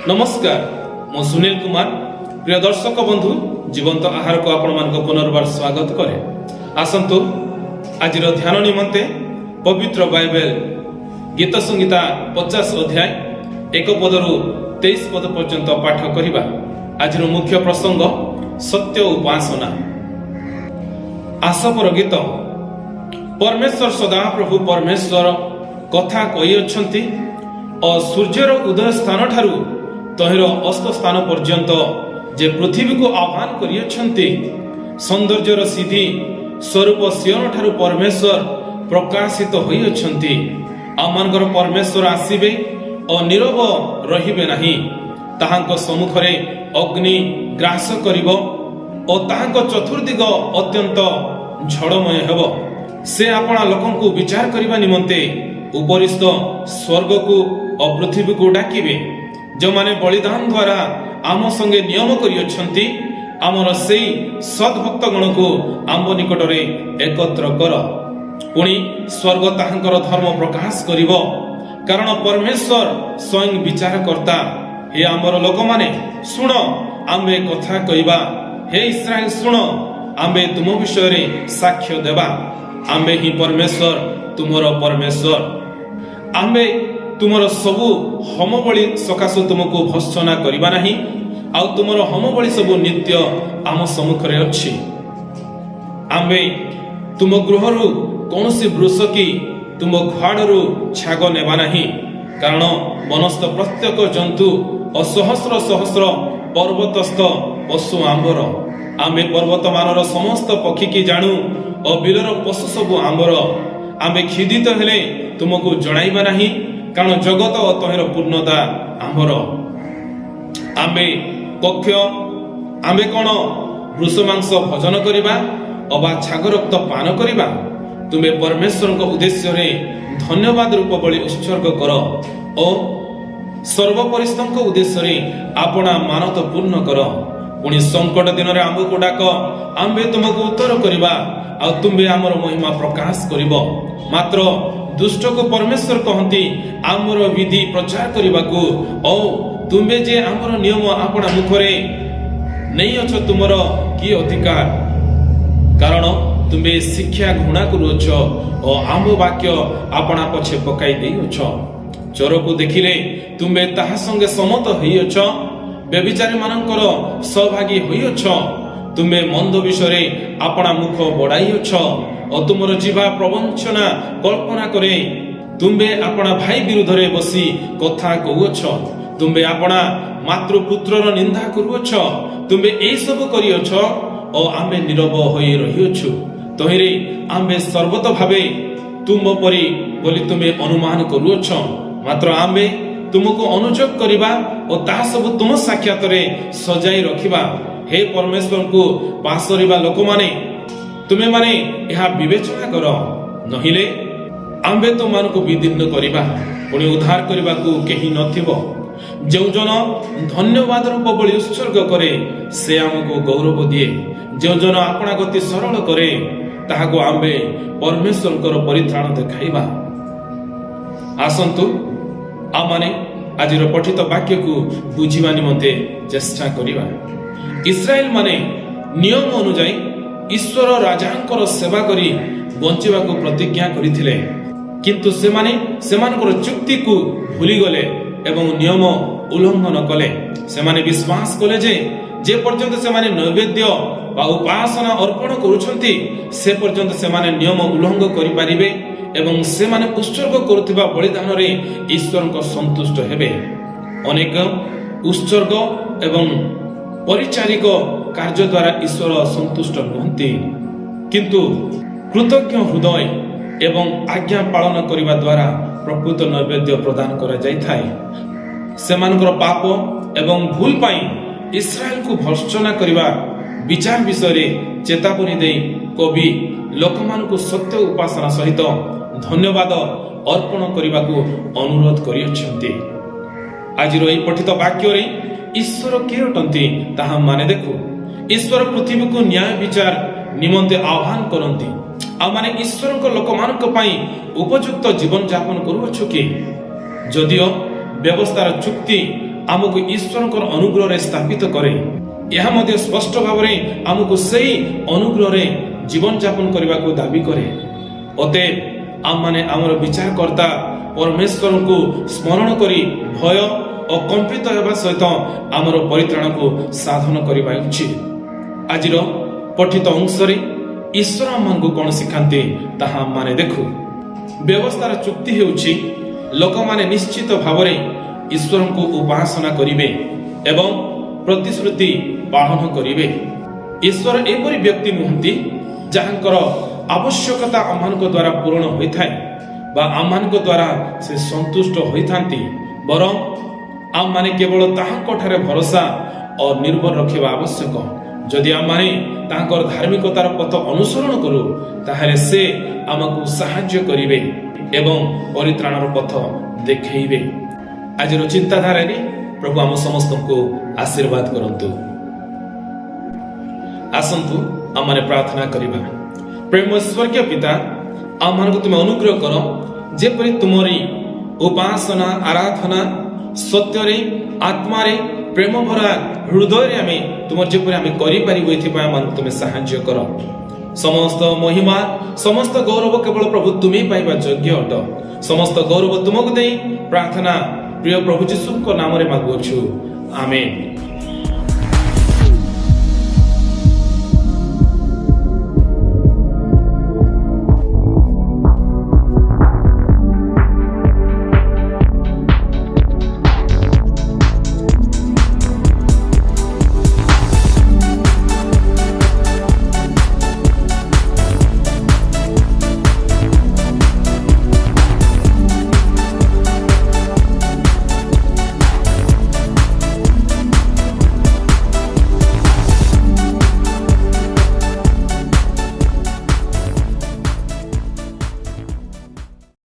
ନମସ୍କାର, ମୁଁ ସୁନୀଲ କୁମାର। ପ୍ରିୟ ଦର୍ଶକ ବନ୍ଧୁ, ଜୀବନ୍ତ ଆହାରକୁ ଆପଣମାନଙ୍କୁ ପୁନର୍ବାର ସ୍ୱାଗତ କରେ। ଆସନ୍ତୁ, ଆଜିର ଧ୍ୟାନ ନିମନ୍ତେ ପବିତ୍ର ବାଇବେଲ ଗୀତ ସଂହିତା 50 ଅଧ୍ୟାୟ 1 ପଦରୁ 23 ପଦ ପର୍ଯ୍ୟନ୍ତ ପାଠ କରିବା। ଆଜିର ମୁଖ୍ୟ ପ୍ରସଙ୍ଗ ସତ୍ୟ ଉପାସନା। ଆସପର ଗୀତ। ପରମେଶ୍ୱର ସଦାପ୍ରଭୁ ପରମେଶ୍ୱର କଥା କହିଅଛନ୍ତି ଓ ସୂର୍ଯ୍ୟର ଉଦୟ ସ୍ଥାନ ଠାରୁ ତହିଁର ଅସ୍ତ ସ୍ଥାନ ପର୍ଯ୍ୟନ୍ତ ଯେ ପୃଥିବୀକୁ ଆହ୍ୱାନ କରିଅଛନ୍ତି, ସୌନ୍ଦର୍ଯ୍ୟର ସିଦ୍ଧି ସ୍ୱରୂପ ସିୟୋନ ଠାରୁ ପରମେଶ୍ୱର ପ୍ରକାଶିତ ହୋଇଅଛନ୍ତି। ଆମମାନଙ୍କର ପରମେଶ୍ୱର ଆସିବେ ଓ ନୀରବ ରହିବେ ନାହିଁ। ତାହାଙ୍କ ସମ୍ମୁଖରେ ଅଗ୍ନି ଗ୍ରାସ କରିବ ଓ ତାହାଙ୍କ ଚତୁର୍ଦିଗ ଅତ୍ୟନ୍ତ ଝଡ଼ମୟ ହେବ। ସେ ଆପଣା ଲୋକଙ୍କୁ ବିଚାର କରିବା ନିମନ୍ତେ ଉପରିସ୍ଥ ସ୍ୱର୍ଗକୁ ଓ ପୃଥିବୀକୁ ଡାକିବେ। ଯେଉଁମାନେ ବଳିଦାନ ଦ୍ୱାରା ଆମ ସଙ୍ଗେ ନିୟମ କରିଅଛନ୍ତି, ଆମର ସେଇ ସଦ୍ଭକ୍ତଗଣକୁ ଆମ୍ଭ ନିକଟରେ ଏକତ୍ର କର। ପୁଣି ସ୍ୱର୍ଗ ତାହାଙ୍କର ଧର୍ମ ପ୍ରକାଶ କରିବ, କାରଣ ପରମେଶ୍ୱର ସ୍ୱୟଂ ବିଚାରକର୍ତ୍ତା। ହେ ଆମର ଲୋକମାନେ, ଶୁଣ, ଆମ୍ଭେ କଥା କହିବା। ହେ ଇସ୍ରାଏଲ, ଶୁଣ, ଆମ୍ଭେ ତୁମ ବିଷୟରେ ସାକ୍ଷ୍ୟ ଦେବା। ଆମ୍ଭେ ହିଁ ପରମେଶ୍ୱର, ତୁମର ପରମେଶ୍ୱର। ଆମ୍ଭେ ତୁମର ସବୁ ହୋମବଳି ସକାଶୁ ତୁମକୁ ଭତ୍ସନା କରିବା ନାହିଁ, ଆଉ ତୁମର ହୋମବଳି ସବୁ ନିତ୍ୟ ଆମ ସମ୍ମୁଖରେ ଅଛି। ଆମ୍ଭେ ତୁମ ଗୃହରୁ କୌଣସି ବୃଷ କି ତୁମ ଗୁହାଳରୁ ଛାଗ ନେବା ନାହିଁ, କାରଣ ବନସ୍ଥ ପ୍ରତ୍ୟେକ ଜନ୍ତୁ ଓ ସହସ୍ର ସହସ୍ର ପର୍ବତସ୍ଥ ପଶୁ ଆମ୍ଭର। ଆମ୍ଭେ ପର୍ବତମାନର ସମସ୍ତ ପକ୍ଷୀକି ଜାଣୁ ଓ ବିଲର ପଶୁ ସବୁ ଆମ୍ଭର। ଆମ୍ଭେ କ୍ଷୁଧିତ ହେଲେ ତୁମକୁ ଜଣାଇବା ନାହିଁ, କାରଣ ଜଗତ ଓ ତହିଁର ପୂର୍ଣ୍ଣତା ଆମ୍ଭର। ଆମ୍ଭେ କକ୍ଷ ଆମ୍ଭେ କଣ ବୃଷ ମାଂସ ଭୋଜନ କରିବା ଅବା ଛାଗ ରକ୍ତ ପାନ କରିବା? ତୁମେ ପରମେଶ୍ୱରଙ୍କ ଉଦ୍ଦେଶ୍ୟରେ ଧନ୍ୟବାଦ ରୂପ ବଳି ଉତ୍ସର୍ଗ କର ଓ ସର୍ବୋପରିସ୍ଥଙ୍କ ଉଦ୍ଦେଶ୍ୟରେ ଆପଣା ମାନତ ପୂର୍ଣ୍ଣ କର। ପୁଣି ସଙ୍କଟ ଦିନରେ ଆମ୍ଭକୁ ଡାକ, ଆମ୍ଭେ ତୁମକୁ ଉତ୍ତର କରିବା, ଆଉ ତୁମ୍ଭେ ଆମର ମହିମା ପ୍ରକାଶ କରିବ। ମାତ୍ର ଦୁଷ୍ଟକୁ ପରମେଶ୍ୱର କହନ୍ତି ଆମର ବିଧି ପ୍ରଚାର କରିବାକୁ ଓ ତୁମ୍ଭେ ଯେ ଆମର ନିୟମ ଆପଣା ମୁଖରେ ନେଇଅଛ, ତୁମର କି ଅଧିକାର? କାରଣ ତୁମ୍ଭେ ଶିକ୍ଷା ଘୃଣା କରୁଅଛ ଓ ଆମ୍ଭ ବାକ୍ୟ ଆପଣା ପଛେ ପକାଇ ଦେଇଅଛ। ଚୋରକୁ ଦେଖିଲେ ତୁମ୍ଭେ ତାହା ସଙ୍ଗେ ସମ୍ମତ ହୋଇଅଛ, ବ୍ୟଭିଚାରୀ ମାନଙ୍କର ସହଭାଗୀ ହୋଇଅଛ। ତୁମ୍ଭେ ମନ୍ଦ ବିଷୟରେ ଆପଣା ମୁଖ ବଢାଇଅଛ ଓ ତୁମର ଜିଭା ପ୍ରବଞ୍ଚନା କଳ୍ପନା କରେ। ତୁମ୍ଭେ ଆପଣା ଭାଇ ବିରୁଦ୍ଧରେ ବସି କଥା କହୁଅଛ। ତୁମ୍ଭେ ଆପଣା ମାତୃପୁତ୍ରର ନିନ୍ଦା କରୁଅଛ। ତୁମ୍ଭେ ଏହିସବୁ କରିଅଛ ଓ ଆମ୍ଭେ ନୀରବ ହୋଇ ରହିଅଛୁ। ତହିଁରେ ଆମ୍ଭେ ସର୍ବତ ଭାବେ ତୁମ ପରି ବୋଲି ତୁମେ ଅନୁମାନ କରୁଅଛ। ମାତ୍ର ଆମ୍ଭେ ତୁମକୁ ଅନୁଯୋଗ କରିବା ଓ ତାହା ସବୁ ତୁମ ସାକ୍ଷାତରେ ସଜାଇ ରଖିବା। ହେ ପରମେଶ୍ୱରଙ୍କୁ ପାସରିବା ଲୋକମାନେ, ତୁମେମାନେ ଏହା ବିବେଚନା କର, ନହିଲେ ଆମ୍ଭେ ତୁମମାନଙ୍କୁ ବିଦୀର୍ଣ୍ଣ କରିବା, ପୁଣି ଉଦ୍ଧାର କରିବାକୁ କେହି ନଥିବ। ଯେଉଁ ଜନ ଧନ୍ୟବାଦ ରୂପ ବଳି ଉତ୍ସର୍ଗ କରେ, ସେ ଆମକୁ ଗୌରବ ଦିଏ। ଯେଉଁ ଜନ ଆପଣା ଗତି ସରଳ କରେ, ତାହାକୁ ଆମ୍ଭେ ପରମେଶ୍ୱରଙ୍କର ପରିତ୍ରାଣ ଦେଖାଇବା। ଆସନ୍ତୁ, ଆମମାନେ ଆଜିର ପଠିତ ବାକ୍ୟକୁ ବୁଝିବା ନିମନ୍ତେ ଚେଷ୍ଟା କରିବା। ଇସ୍ରାଏଲ ମାନେ ନିୟମ ଅନୁଯାୟୀ ଈଶ୍ୱର ରାଜାଙ୍କର ସେବା କରି ବଞ୍ଚିବାକୁ ପ୍ରତିଜ୍ଞା କରିଥିଲେ, କିନ୍ତୁ ସେମାନେ ସେମାନଙ୍କର ଚୁକ୍ତିକୁ ଭୁଲିଗଲେ ଏବଂ ନିୟମ ଉଲ୍ଲଂଘନ କଲେ। ସେମାନେ ବିଶ୍ୱାସ କଲେ ଯେ ଯେ ପର୍ଯ୍ୟନ୍ତ ସେମାନେ ନୈବେଦ୍ୟ ବା ଉପାସନା ଅର୍ପଣ କରୁଛନ୍ତି, ସେ ପର୍ଯ୍ୟନ୍ତ ସେମାନେ ନିୟମ ଉଲ୍ଲଂଘନ କରିପାରିବେ ଏବଂ ସେମାନେ ଉତ୍ସର୍ଗ କରୁଥିବା ବଳିଦାନରେ ଈଶ୍ୱରଙ୍କ ସନ୍ତୁଷ୍ଟ ହେବେ। ଅନେକ ଉତ୍ସର୍ଗ ଏବଂ ପରିଚାରିକ କାର୍ଯ୍ୟ ଦ୍ୱାରା ଈଶ୍ୱର ସନ୍ତୁଷ୍ଟ ନୁହନ୍ତି, କିନ୍ତୁ କୃତଜ୍ଞ ହୃଦୟ ଏବଂ ଆଜ୍ଞା ପାଳନ କରିବା ଦ୍ୱାରା ପ୍ରକୃତ ନୈବେଦ୍ୟ ପ୍ରଦାନ କରାଯାଇଥାଏ। ସେମାନଙ୍କର ପାପ ଏବଂ ଭୁଲ ପାଇଁ ଇସ୍ରାଏଲକୁ ଭର୍ତ୍ସନା କରିବା ବିଚାର ବିଷୟରେ ଚେତାବନୀ ଦେଇ କବି ଲୋକମାନଙ୍କୁ ସତ୍ୟ ଉପାସନା ସହିତ ଧନ୍ୟବାଦ ଅର୍ପଣ କରିବାକୁ ଅନୁରୋଧ କରିଅଛନ୍ତି। ଆଜିର ଏହି ପଠିତ ବାକ୍ୟରେ ଈଶ୍ୱର କିଏ ଅଟନ୍ତି, ତାହା ମାନେ ଦେଖୁ। ଈଶ୍ୱର ପୃଥିବୀକୁ ନ୍ୟାୟ ବିଚାର ନିମନ୍ତେ ଆହ୍ୱାନ କରନ୍ତି। ଆଉ ମାନେ ଈଶ୍ୱରଙ୍କ ଲୋକମାନଙ୍କ ପାଇଁ ଉପଯୁକ୍ତ ଜୀବନ ଯାପନ କରୁଅଛୁ କି? ଯଦିଓ ବ୍ୟବସ୍ଥାର ଚୁକ୍ତି ଆମକୁ ଈଶ୍ୱରଙ୍କର ଅନୁଗ୍ରହରେ ସ୍ଥାପିତ କରେ, ଏହା ମଧ୍ୟ ସ୍ପଷ୍ଟ ଭାବରେ ଆମକୁ ସେଇ ଅନୁଗ୍ରହରେ ଜୀବନଯାପନ କରିବାକୁ ଦାବି କରେ। ଅତଏବ ଆମମାନେ ଆମର ବିଚାରକର୍ତ୍ତା ପରମେଶ୍ୱରଙ୍କୁ ସ୍ମରଣ କରି ଭୟ ଓ କମ୍ପିତ ହେବା ସହିତ ଆମର ପରିତ୍ରାଣକୁ ସାଧନ କରିବା ଉଚିତ। ଆଜିର ପଠିତ ଅଂଶରେ ଈଶ୍ୱର ଆମମାନଙ୍କୁ କଣ ଶିଖାନ୍ତି, ତାହା ଆମମାନେ ଦେଖୁ। ବ୍ୟବସ୍ଥାର ଚୁକ୍ତି ହେଉଛି, ଲୋକମାନେ ନିଶ୍ଚିତ ଭାବରେ ଈଶ୍ୱରଙ୍କୁ ଉପାସନା କରିବେ ଏବଂ ପ୍ରତିଶ୍ରୁତି ପାଳନ କରିବେ। ଈଶ୍ୱର ଏପରି ବ୍ୟକ୍ତି ନୁହନ୍ତି, ଯାହାଙ୍କର ଆବଶ୍ୟକତା ଆମମାନଙ୍କ ଦ୍ୱାରା ପୂରଣ ହୋଇଥାଏ ବା ଆମମାନଙ୍କ ଦ୍ୱାରା ସେ ସନ୍ତୁଷ୍ଟ ହୋଇଥାନ୍ତି। ବରଂ ଆମମାନେ କେବଳ ତାହାଙ୍କ ଠାରେ ଭରସା ଓ ନିର୍ଭର ରଖିବା ଆବଶ୍ୟକ। ଯଦି ଆମମାନେ ତାଙ୍କର ଧାର୍ମିକତାର ପଥ ଅନୁସରଣ କରୁ, ତାହେଲେ ସେ ଆମକୁ ସାହାଯ୍ୟ କରିବେ ଏବଂ ପରିତ୍ରାଣର ପଥ ଦେଖେଇବେ। ଆଜିର ଚିନ୍ତାଧାରାରେ ପ୍ରଭୁ ଆମ ସମସ୍ତଙ୍କୁ ଆଶୀର୍ବାଦ କରନ୍ତୁ। ଆସନ୍ତୁ, ଆମମାନେ ପ୍ରାର୍ଥନା କରିବା। ପ୍ରେମ ସ୍ୱର୍ଗୀୟ ପିତା, ଆମମାନଙ୍କୁ ତୁମେ ଅନୁଗ୍ରହ କର, ଯେପରି ତୁମରି ଉପାସନା ଆରାଧନା ସତ୍ୟରେ, ଆତ୍ମାରେ, ପ୍ରେମ ଭରା ହୃଦୟରେ ଆମେ ତୁମର ଯେପରି ଆମେ କରିପାରିବୁ, ଏଥିପାଇଁ ଆମମାନଙ୍କୁ ତୁମେ ସାହାଯ୍ୟ କର। ସମସ୍ତ ମହିମା, ସମସ୍ତ ଗୌରବ କେବଳ ପ୍ରଭୁ ତୁମେ ପାଇବା ଯୋଗ୍ୟ ଅଟ। ସମସ୍ତ ଗୌରବ ତୁମକୁ ଦେଇ ପ୍ରାର୍ଥନା ପ୍ରିୟ ପ୍ରଭୁ ଯୀଶୁଙ୍କ ନାମରେ ମାଗୁଅଛୁ, ଆମେନ୍।